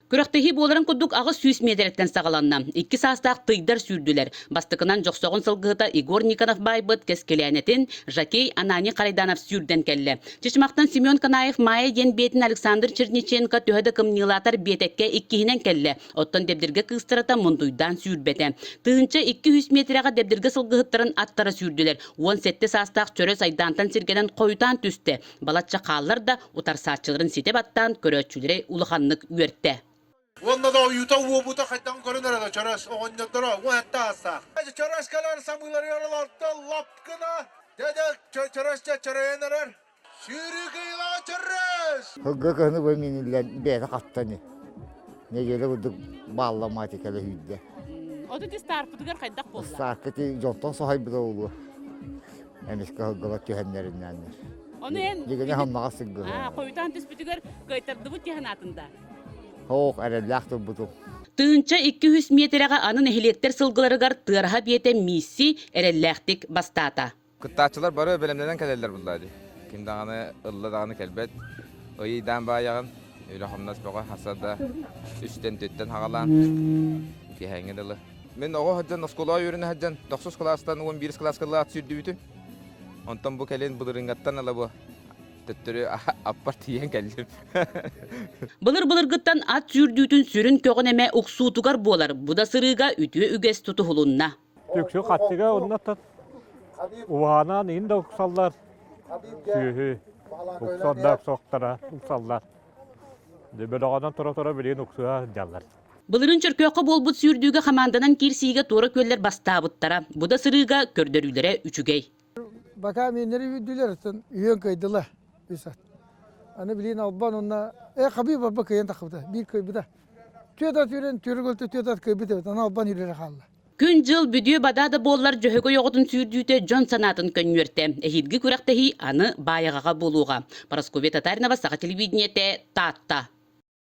Күрэхтэһии буоларын курдук 800 миэтэрэттэн саҕаланна. Икки саастаах тыйдар сүүрдүлэр. Бастакынан Дьохсоҕон сылгыһыта Егор Никонов баайбыт Кэскилээнэтин Жакей Ананий Харайданов сүүрдэн кэллэ. Чычымахтан Семен Канаев Майя диэн биэтин Александр Черниченко төһө да кымньыылаатар биэтэккэ иккиһинэн кэллэ. Оттон Дэбдиргэ кыыстарата мундуйдаан сүүрбэтэ. 1200 миэтэрэҕэ Дэбдиргэ сылгыһыттарын аттара сүүрдүлэр. 17 саастаах Чөрө Сайдаантан сиргэнэн хойутаан түстэ. Балачча хааллар да, утарсааччыларын ситэ баттаан, көрөөччүлэри улаханнык үөртэ. Уонна да ойуута уобута хайдан көрөн эрэ да чөрөс оҕонньордоро уон саастаах. Чөрөс кэлэр самыыларыгар олорто лап гына дьэ чөрөс дьэ чөрөйөн эрэр. Сүүрүү кыйылаҕа чөрөс! Сылгы кыһыны бу мииниллэн бэйэтэ хаттан нэдиэлэ курдук баалламаати кэлэ сүүрдэ. Отут ыстаарпытыгар хайдах буолла? Ыстааркыты дьонтон соһойбута буолуо. Эмискэ сылгылар түһэннэринээннэр. Ону эн Дьигини хамнаҕас сылгы. Аа, хойутаан түспүтүгэр кыайтардыбыт дии санаатын да? Суох, эрэллээх турбутум. 1200 миэтэрэҕэ аны нэһилиэктэр сылгыларыгар тыараһа биэтэ миисси эрэллээхтик бастаата. Кыттааччылар бары бэлэмнэнэн кэлэллэр булла дии. Ким даҕаны ылла даҕаны кэлбэт. Ыйдаан баайаҕын, үлэ-хамнас бөҕө хаса да үстэн-түттэн хаҕалаан киэһээҥҥи дылы. Мин оҕо сылдьан оскуолаҕа үөрэнэ сылдьан тохсус кылаастан 11 кылааска ат сүүрдүбүтүм. Онтон бу кэлин былырыыҥҥаттан ыла бу төттөрү аппар тиийэн кэллим. Былыр-былыргыттан ат сүүрдүүтүн сүрүн көҕүн эмэ уксуутугар буолар. Бу да сырыыга үтүө үгэс тутуһулунна. Түксү хаттыга оннаттан убаһанаан иһин да уксаллар, сүөһү уксар да уксуохтара уксаллар. Бөлөҕөнөн тура-тура билигин уксуһа сылдьаллар. Былырыын Чөркөөххө буолбут сүүрдүүгэ хамаанданан киирсиигэ туора күөллэр бастаабыттара. Бу да сырыыга көрдөрүүлэрэ үчүгэй. Бакаа мииннэри үүрдүлэр, оттон үһүөн кыайдылар үс ат. Аны билигин Албан уонна э Хабиб барба кыайан таххыбыта, биир кыайбыта. Түөрт ат үүрэн, түөрү көлтө түөрт ат кыайбыт эбит, аны Албан үүрэрэ хаалла. Күн-дьыл бүдүө-бадаа да буоллар Дьөһөгөй оҕотун сүүрдүүтэ дьон санаатын көнньүөртэ. Эһиилги күрэхтэһии аны Баайаҕаҕа буолуоҕа. Парасковья Татаринова, Саха телевидениетэ, Таатта.